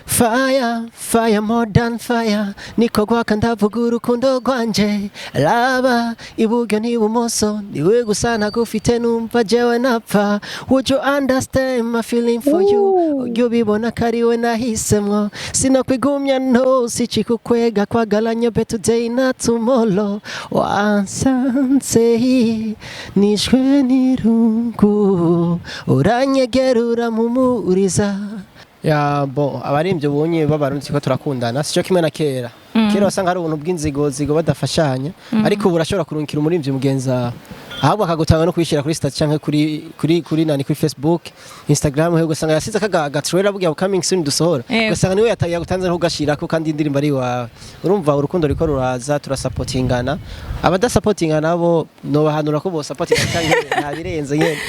Fire, fire more than fire. Niko gwaka ndavuga urukundo rwanje. Raba iburyo n'ibumoso, niwe gusa ntagufite numva jewe napfa. Would you understand my feeling for you? Ujya ubibona ko ari we nahisemwo. Sinakwigumya, no sichikukwega kwagalanya be today na tomorrow. Wansanze nishwe n'irungu, uranyegera urampumuriza. Ya, bon, abaririmbyi ubunye b'Abarundi ko turakundana, sico kimwe na kera. Kera wasanga hari ubuntu bw'inzigozigo, badafashanya, ariko ubu urashobora kurungikira umuririmbyi mugenzi wawe, ahubwo akagutanga no kuyishyira kuri status canke kuri nani, kuri Facebook, Instagram, he ugasanga yasize akaga ga trailer bugiye coming soon dusohora. Ugasanga niwe yataye yagutanze no kugashirako, kandi indirimbo ari iwawe. Urumva urukundo riko ruraza, turasapotingana. Abadasapotingana nabo nobahanura ko bosapotinga canke nta birenze nyene.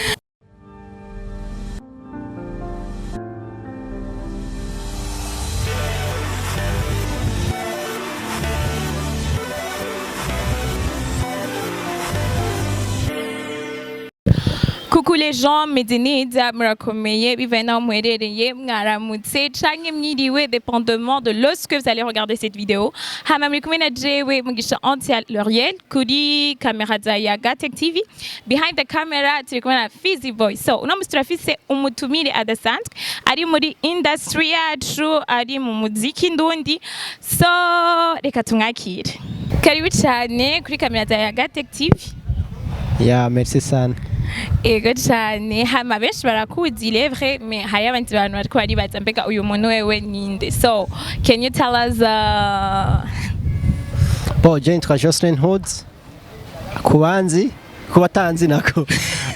Coucou les gens, meze neza, murakomeye bivaye naho muherereye, mwaramutse canke mwiriwe dépendamment de lorsque vous allez regarder cette vidéo. Hama muri kumwe na jewe Mugisha Antia L'Oriel kuri kamera za Yaga Tech TV. Behind the camera turi kumwe na Fizzy Boy. So uno musi turafise umutumire adasanzwe ari muri industry yacu, ari mu muziki ndundi. So reka tumwakire. Karibu cyane kuri kamera za Yaga Tech TV. Ya, merci sana. Ego cyane. Hama benshi barakuzi, il est vrai, mais hari abandi bantu bariko baribaza mbega uyu muntu wewe ninde? So can you tell us? Bon, je nitwa Jocelyn Hoods. Ku banzi, ku batanzi nako.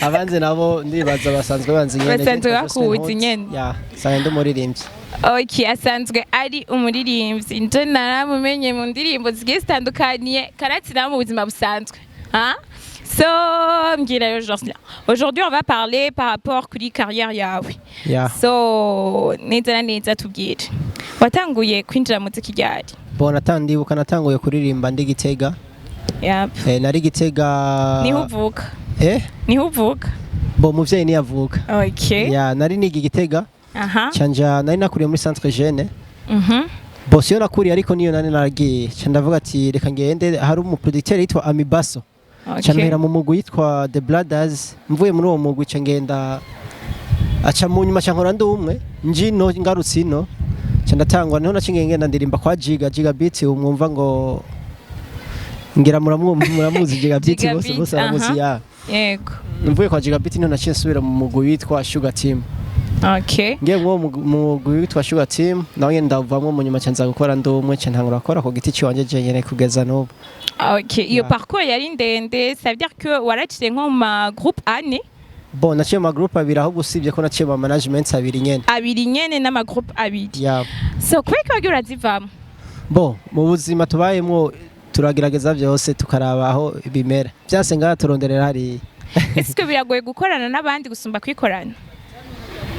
Abanzi nabo ndibaza basanzwe banzi nyene. Basanzwe Je nitwa Jocelyn bakuzi Hoods. nyene. Ya, sanzwe ndi umuririmbyi. Okay, asanzwe ari umuririmbyi. Nje naramumenye mu ndirimbo zigiye zitandukanye, karatsi nawe mu buzima busanzwe. Hein? So mbwira rero Jocelyn, aujourd'hui on va parler par rapport kuri carrière yawe. Ya. So neza na neza tubwire, watanguye kwinjira mu muziki ryari? Bon, natandibuka natanguye kuririmba ndi Gitega. Nari Gitega. Niho uvuka? Eh? Niho uvuka? Bon, muvyeyi niyavuka. Ya, nari niga i Gitega. Canja nari nakuriye muri centre jeune. Bon, siyo nakuriye ariko niyo nari naragiye. Ca ndavuga ati reka ngende hari umuproducteur yitwa Amibaso. Ca mpera mu mugwi witwa The Brothers. Mvuye muri uwo mugwi ca ngenda aca mu nyuma ca nkora ndi umwe njino ngarutse ino ca ndatangwa, niho naciye ngenda ndirimba kwa Jiga Jiga Beat. Umwumva ngo ngira muramuzi Jiga Beat. Jiga Bose Beat, bose baramuzi. aha. Ya. Mvuye kwa Jiga Beat niho naciye nsubira mu mugwi witwa Sugar Team. Ngiye muri uwo mugwi witwa Sugar Team nawe nyene ndavamwo, mu nyuma ca nza gukora ndi umwe, ca ntangura gukora ku giti ciwanje jenyene kugeza n'ubu. Okay, iyo Yeah. parcours yari ndende, ça veut dire que waraciye nko mu ma groupe ane? Bon, naciye mu ma groupe abiri, ahubwo usibye ko naciye mu ma management abiri nyene. Abiri nyene n'ama groupe abiri. Ya. So kubera ko wagiye urazivamo? Bon, mu buzima tubayemwo turagerageza byose, tukaraba aho bimera byase ngaha turonderera hariya. Est-ce que biragoye gukorana n'abandi gusumba kwikorana?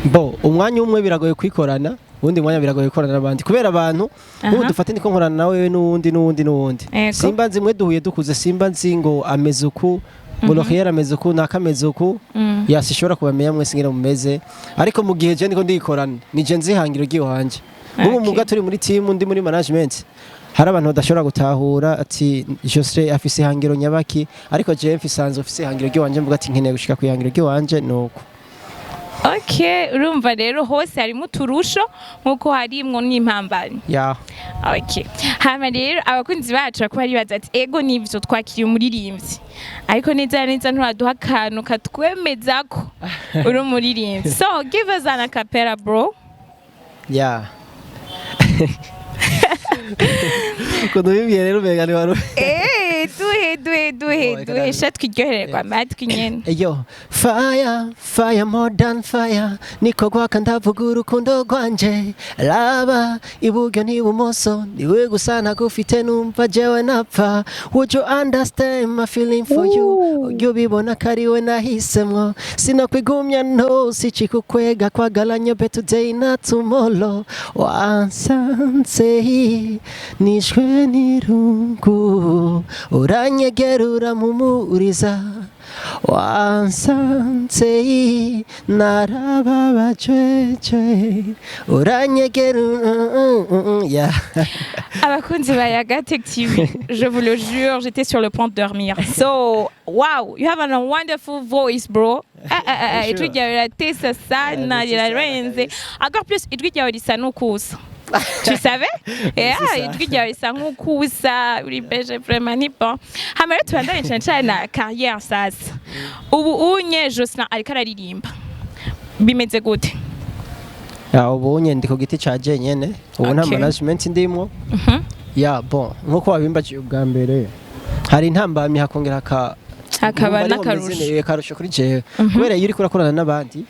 Bon, umwanya umwe biragoye kwikorana, uwundi mwanya biragoye gukorana n'abandi, kubera abantu nk'ubu dufate niko nkorana nawe n'uwundi n'uwundi n'uwundi. Simba nzi mwe duhuye dukuze, simba nzi ngo ameze uku, ngo Lohier ameze uku, naka ameze uku. Ya, sishobora kubamenya mwese ngene mumeze, ariko mu gihe je ndiko ndikorana nije nzi ihangiro ry'iwanje. Nk'ubu muga turi muri team, ndi muri management, hari abantu badashobora gutahura ati Jocelyn afise ihangiro nyabaki, ariko jewe mfisanzwe mfise ihangiro ry'iwanje, mvuga ati nkeneye gushika ku ihangiro ry'iwanje nuko. Okay, urumva rero hose harimo uturusho nk'uko harimwo n'impambanyi. Ya. Okay. Hama rero abakunzi bacu bakuba baribaza ati ego nivyo twakiriye umuririmbyi, ariko neza na neza nturaduha akantu katwemeza ko uri umuririmbyi. So give us an acapella, bro. Ya, ukuntu bibwiye rero umenga ni wari Eh, duhe duhe duhe. Oh, reka Duhe sha twiryohererwa amatwi nyene. Eyo, fire, fire more than fire. Niko gwaka ndavuga urukundo rwanje. Raba iburyo n'ibumoso, niwe gusa ntagufite numva jewe napfa. Would you understand my feeling for you? Ujya ubibona ko ari we nahisemwo. Sinakwigumya no sichikukwega kwagalanya be today na tomorrow. Wansanze nishwe n'irungu, uranyegera urampumuriza. Wansanze narababajwe, uranyegera, yeah. Abakunzi ba Yaga Tech TV, je vous le jure, j'étais sur le point de dormir. So, wow, you have a wonderful voice, bro. Ah, ah, ah, Sure. Ijwi ryawe riratesa sana, Yeah, rirarenze. Encore plus, ijwi ryawe risa n'ukusa. Tu savais? Yeah, C'est ça. Ijwi ryawe risa nk'ukusa, uri beje vraiment, ni bon. Hama rero tubandanye cyane cyane na carrière sasa. Ubu unye Jocelyn ariko araririmba. Bimeze gute? Ya, ubu nye ndi ku giti ca jenyene, ubu nta management ndimwo. Ya, bon, nkuko wabimbagiye ubwa mbere, hari intambamyi, hakongera haka Hakaba numva ariho n'akarusho. meze neza, akarusho kuri jewe, kubera iyo uriko urakorana n'abandi,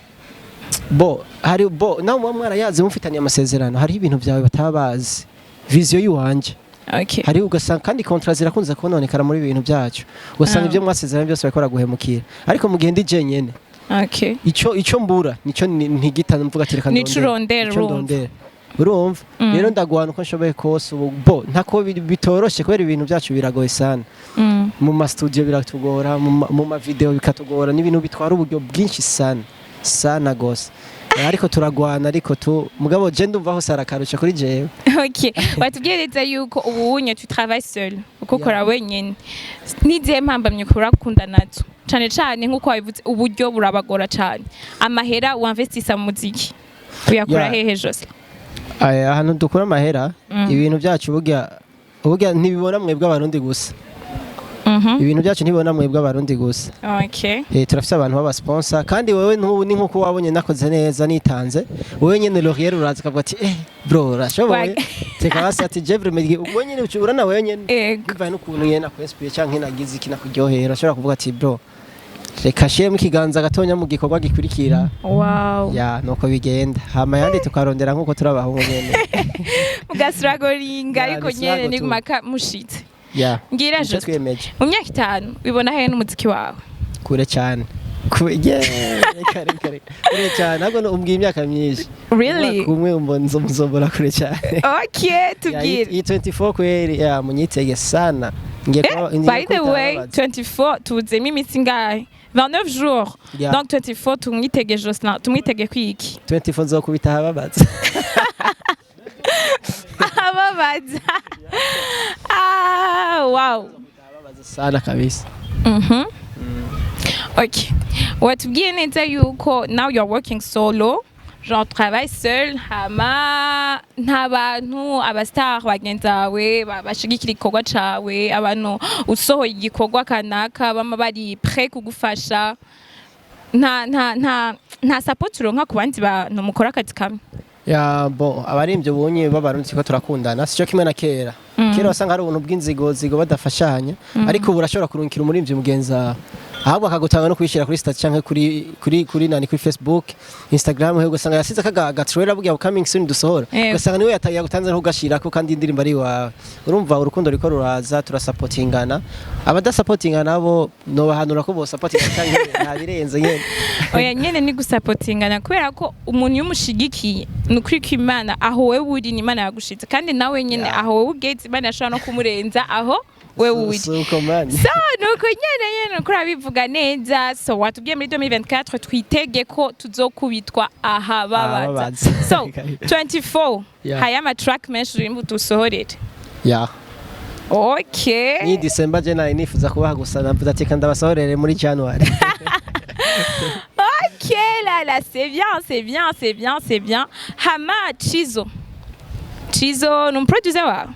bo hari bo nawe muba mwarayaze, mufitaniye amasezerano, hariho ibintu byawe bataba bazi, vision y'iwanje. Hari ugasanga kandi contrat zirakunze kononekara muri ibintu byacu, ugasanga ibyo mwasezeranye byose bariko baraguhemukira. Ariko mu gihe ndi jenyene, ico mbura nico ntigita mvuga ati reka Nico urondera, Nico urumva. ndondera, urumva. Rero ndagwana uko nshoboye kose. Ubu bo ntako bitoroshe kubera ibintu byacu biragoye sana. Mu ma studio biratugora, mu ma video bikatugora, n'ibintu bitwara uburyo bwinshi sana sana gose. Ariko turagwana, ariko tu mugabo je ndumva hose arakarusha kuri jewe. Ok, watubwiye neza yuko ubu unye tu travailles seul, uko ukora wenyine. N'izihe mpambamyi ukora gukunda nazo? Cane cane nk'uko wabivuze, uburyo burabagora cane. Amahera winvestisa mu muziki uyakura hehe, Jose? Aya, ahantu dukura amahera, ibintu byacu burya ntibibona mwebwe Abarundi gusa. Ibintu byacu ntibibona mwebwe Abarundi gusa. Turafise abantu b'aba sponsor, kandi wewe ntubu ni nkuko wabonye nakoze neza nitanze, wewe nyene L'Oreal uraza ukavuga ati: "Eh bro, urashoboye." Teka basi ati Jevre Medgi, ubwo nyene urana wewe nyene bivanye n'ukuntu nyene nakwinspire canke nagize iki nakuryohera, urashobora kuvuga ati: "Bro, reka shiremo ikiganza gatonya mu gikorwa gikurikira." Ya, nuko bigenda. Hama yandi tukarondera nkuko turi abahungu nyene. Mugasiragoringa Ya, ariko ni struggle nyene ni tu. gumaka mushitse. Ya. Ngira Nico Jose, twiyemeje. mu myaka 5 wibona hehe n'umuziki wawe? Kure cyane. Yeah, reka reka reka, kure cyane ntabwo umbwiye imyaka myinshi. Really? Umwaka umwe umbona nzombona kure cyane. Okay, Ya, tubwire. iyi 24 kweri, ya, munyitege sana. Ngiye ngiye By the kwita way, ababaza. 24 tuzemo iminsi ingahe? 29 jours. Yeah. Donc 24 tumwitege Jocelyn, tumwitege kwiki? 24 nzokubita ababaza. Ababaza. Ah, wow. Ababaza sana kabisa. Ok. Watubwiye neza yuko now you're working solo, genre travaille seul, hama nta bantu aba star bagenzi bawe bashigikira igikorwa cawe, abantu usohoye igikorwa kanaka bama bari prêt kugufasha, nta support uronka ku bandi bantu mukora akazi kamwe? Ya, bon, abaririmbyi ubonye b'Abarundi ko turakundana, sico kimwe na kera. Kera wasanga hari ubuntu bw'inzigo zigo badafashanya, ariko ubu urashobora kurungikira umuririmbyi mugenzi wawe, ahubwo akagutanga no kuyishyira kuri status canke kuri nani, kuri Facebook, Instagram, he ugasanga yasize kaga ga trailer bugiye coming soon dusohora, ugasanga niwe yagutanze no kugashirako kandi indirimbo ari iwawe. Urumva urukundo riko ruraza, turasapotingana. Abadasapotinga nabo nobahanura ko bosapotinga canke ntabirenze nyene. Oya nyene, ni gusapotingana, kubera ko umuntu iyo umushigikiye, ni ukuri ko Imana aho wewe uri ni Imana yagushitse, kandi nawe nyene aho wewe ugeze Imana yashobora no kumurenza aho wewe uri. Suko man. So nuko nyene nuko urabivuga neza. So watubwiye muri 2024 twitege ko tuzokubitwa ahababaza. Ahababaza. So 24 haya ama track menshi urimba udusohorere? Ya. Ni December je nari nifuza kubaha, gusa navuze ati kandi ndabasohorere muri January. Ok, là, là, c'est bien, c'est bien, c'est bien, c'est bien. Hama Chizo. Chizo ni umuproducer wawe?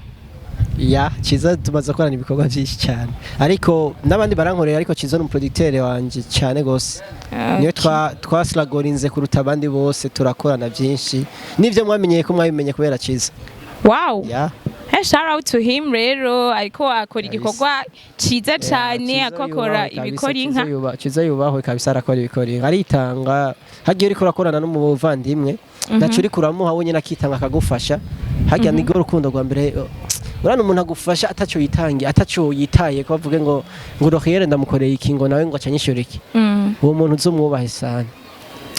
Ya, Ciza tumaze gukorana ibikorwa byinshi cyane, ariko n'abandi barankorera, ariko Ciza ni umuproducteur wanje cyane gose, niyo twasiragorinze kuruta abandi bose, turakorana byinshi, n'ibyo mwamenyeye ko mwabimenye kubera Ciza. Ya. Hey, shout out to him rero, ariko akora Kabisa. igikorwa ciza cane, Ciza ariko akora yubahwe kabisa, ibikora Ciza inka. Ciza yubahwe kabisa, arakora ibikora inka, aritanga. Hagiye uriko urakorana n'umuvandimwe, ntaco uriko uramuha, wenyine akitanga akagufasha. Harya nirwo rukundo rwa mbere. Urana umuntu agufasha ataco yitangiye, ataco yitaye ko bavuge ngo Rohiere ndamukoreye iki, ngo nawe ngo acanyishyure iki. Uwo muntu uzomwubahe sana,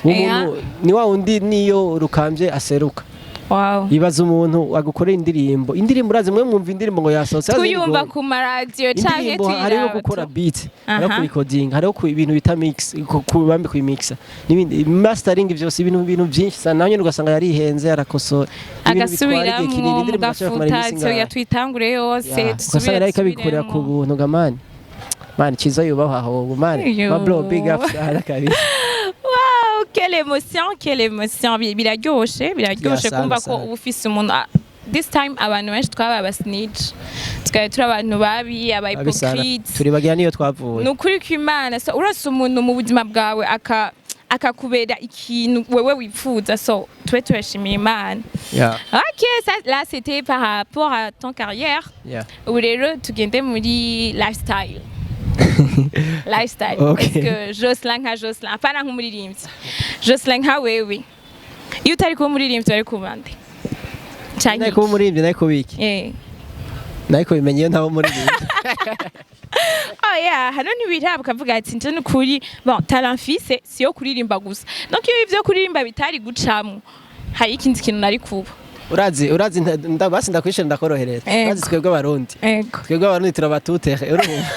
uwo muntu ni wa wundi niyo rukambye aseruka. Wow. Ibaza umuntu agukorera indirimbo, indirimbo urazi mwe mwumva indirimbo ngo yasohotse, urazi Tuyumva bigoye. ku maradiyo canke Indirimbo hariho tuyiraba gukora beat, hariho kurikodinga, hariho ibintu bita mix, kubambi kuyimixa n'ibindi, mastering, byose ibintu byinshi sana. Nawe nyine ugasanga yarihenze, arakosora ibintu bitwara igihe kinini. Agasubiramwo. Indirimbo irashobora kumara Mugafuta iminsi ingahe. Tuyatwitangure yose. Ya, ugasanga Dusubire ariko abikorera ku dusubiremwo. buntu ga mani, mani cyiza yubahwa aho mani. Yo. Ma bro, big up sana kabisa. Wow, quelle émotion, quelle émotion. Biraryoshe, biraryoshe Ya, sana, kumva ko sana. uba ufise umuntu. This time abantu benshi twabaye aba snitch, twari turi abantu babi, aba Babi sana. hypocrite. Turibagira niyo twavuye. Ni ukuri kw'Imana. So urose umuntu mu buzima bwawe akakubera ikintu wewe wifuza, so tube turashimiye Imana. Ok, ça, là c'était par rapport à ton carrière. Ubu rero tugende muri lifestyle, lifestyle. Ok. Est-ce que Jocelyn nka Jocelyn, apana nk'umuririmbyi, Jocelyn nka wewe, iyo utari kuba umuririmbyi wari kuba nde? Canke Nari kuba umuririmbyi, nari kuba iki? Eh. Nari kubimenya iyo ntaba umuririmbyi. Oh yeah, hano ntibiraba ukavuga ati nje nukuri, bon, talent mfise si yo kuririmba gusa, donc iyo ivyo kuririmba bitari gucamwo hari ikindi kintu nari kuba. Urazi basi ndakwishira, ndakorohereza. Ego. Urazi twebwe Abarundi, Ego. twebwe Abarundi turabatutere, urumva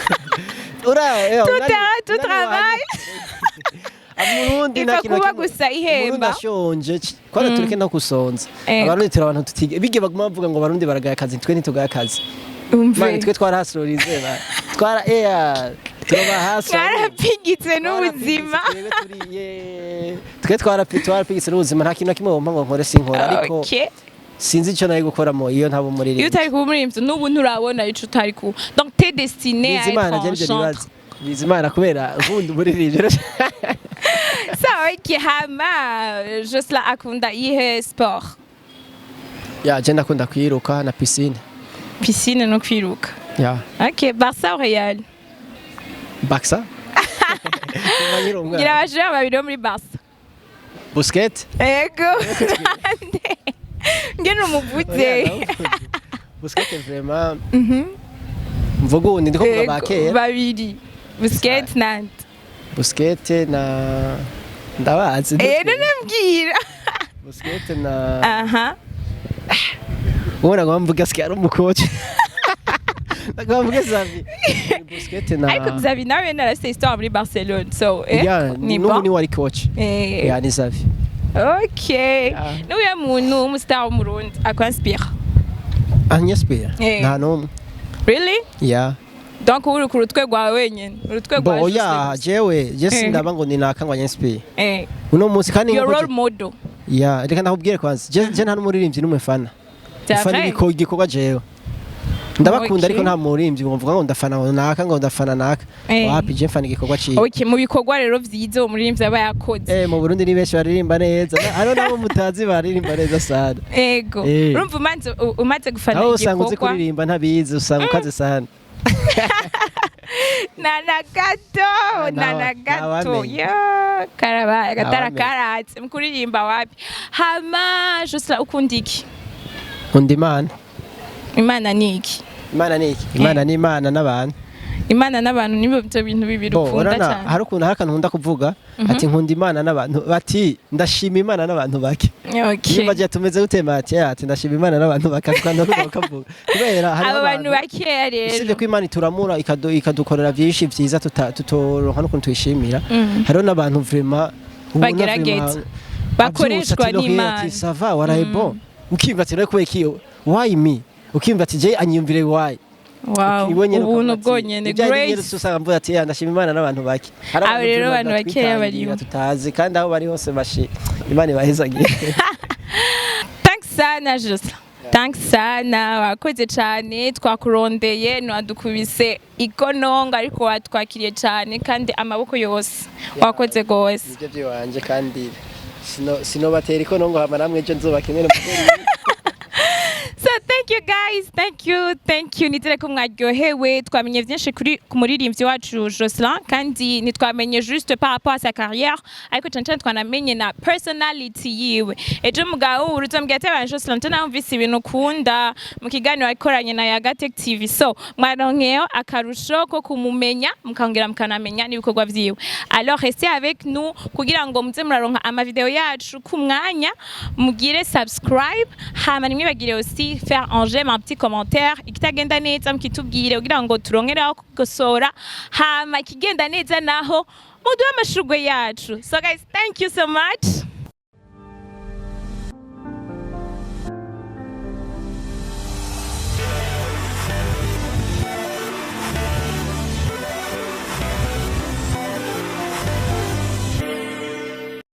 ura Tout terrain, tout travail. Umurundi Ipfa nta kintu na kuba kimwe. gusa ihemba. Umurundi ashonje, kwanza tureke no gusonza. Ego. Abarundi turi abantu tutige bige, baguma bavuga ngo Abarundi baragaye akazi, twe ntitugaye akazi. Umve. Mani, twe twarahasururize ba twara turaba hasi. Mwarapigitse n'ubuzima. Twe twarapigitse n'ubuzima, nta kintu na kimwe wumva ngo nkore sinkora, ariko sinzi icyo nari gukoramo iyo ntaba Iyo umuririmbyi. utari kuba umuririmbyi, n'ubu nturabona ico utari kuba, donc t'es destiné à être Bizimana un je nivyo chantre. nibaza, Bizimana kubera nkunda umuririmbyi. Sawa, ok. Hama Jocelyn akunda iyihe sport? Ya, je ndakunda kwiruka na piscine. Piscine no kwiruka. Ya. Ok, Barça ou Real? Barca. Kuva nkiri umwana. Ngira abajura babiri bo muri Barça. Busquets. Ego. Ngene umuvuze. Busquets vraiment. Mvuga ubu ndiko kuvuga ba Ego, kera. babiri, Busquets nande? Busquets na ndabazi. Eh, none mbwira. Busquets na Aha. ubona ngo mvuga sikia ari umukoci. Ndagomba mvuge Xavi. Busquets na Ariko Xavi nawe narafise histoire muri Barcelone, so eh, Ya, ni n'ubu bon. ni wari coach. Eh, Ya, ni Xavi. Ok, n'uyu muntu w'umustar w'Umurundi akwanspira? Anyespera. Eh. Nta n'umwe. Really? Ya. Donc ubu uri ku rutwe rwawe wenyine, urutwe rwa Bo ya, Jocelyn. jewe je Eh. sindaba ngo ni naka ngo anyespire. Eh, Uno munsi kandi your nkuko role model. Ya, reka ndakubwire kwanza. Je nta n'umuririmbyi n'umwe fana. C'est Mfana vrai? igikorwa jewe. Ndabakunda, ariko nta muririmbyi ngo mvuga ngo ndafana ngo naka, ngo ndafana naka. Eh. Wapi, je mfana igikorwa ciwe. Ok, mu bikorwa rero vyiza uwo muririmbyi aba yakoze. Eh, mu Burundi ni benshi baririmba neza. Hariho nabo mutazi baririmba neza sana. Ego. Eh. Urumva umaze gufana Aho usanga uzi igikorwa. kuririmba ntabizi, usanga ukaze sana. Na na gato, na na gato. Ntawamenya. Yo, karabaye agatara Ntawamenya. karatse mu kuririmba wapi. Hama Jocelyn, ukunda iki? Nkunda Imana. Imana ni iki? Imana ni iki? Imana ni Imana n'abantu. Imana n'abantu nibo byo bintu bibiri Bo, ukunda urabona cyane. hari ukuntu, hari akantu nkunda kuvuga ati nkunda Imana n'abantu, bati ndashima Imana n'abantu bake. Okay. Niba agiye tumeze gute mati ati ndashima Imana n'abantu bake, ako kantu ndakunda kukavuga kubera hariho Abo bantu bakeya rero. Usibye ko Imana ituramura ikadukorera byinshi vyiza tutoronka n'ukuntu tuyishimira, hariho n'abantu vraiment ubona Bagerageza. vraiment Bakoreshwa avyutse ati, "Noheli," n'Imana. ati ça va, waraye bon, ukiyumva ati kubera iki, why me, ukiyumva ati je anyiyumvire why. Wow. Iwe nyene Ubuntu ukavuga ati, bwonyene, ibyo ari grace. usanga mvuga ati "Ya, ndashima Imana n'abantu bake." Hari Abo rero vraiment abantu bakeya batwitangira barimo. tutazi, kandi aho bari hose bashi Imana ibahezagiye. Thanks sana Jocelyn. Thanks sana, wakoze cyane, twakurondeye ntiwadukubise ikononga, ariko watwakiriye cyane kandi amaboko yose, wakoze gose. Nibyo byiwanje, kandi sinobatera ikono ngo hama namwe ejo nzobakenere. So thank you guys. Guys, thank you, thank you. Nizere ko mwaryohewe. Twamenye vyinshi kuri ku muririmbyi wacu Jocelyn, kandi ntitwamenye juste par rapport à sa carrière, ariko cyane cyane twanamenye na personality yiwe. Ejo mugabo uzombwira ati: "Abantu, Jocelyn, tunamvise ibintu ukunda mu kiganiro yakoranye na Yaga Tech TV." So mwaronkeyo akarusho ko kumumenya, mukongera mukanamenya n'ibikorwa vyiwe. Alors restez avec nous kugira ngo muze muraronka amavideo yacu ku mwanya. Mugire subscribe, hama ntimwibagire aussi faire un j'aime, un petit commentaire. Ikitagenda neza mukitubwire kugira ngo turonkereho kugosora, hama ikigenda neza naho muduhe amashurwe yacu. So guys, thank you so much.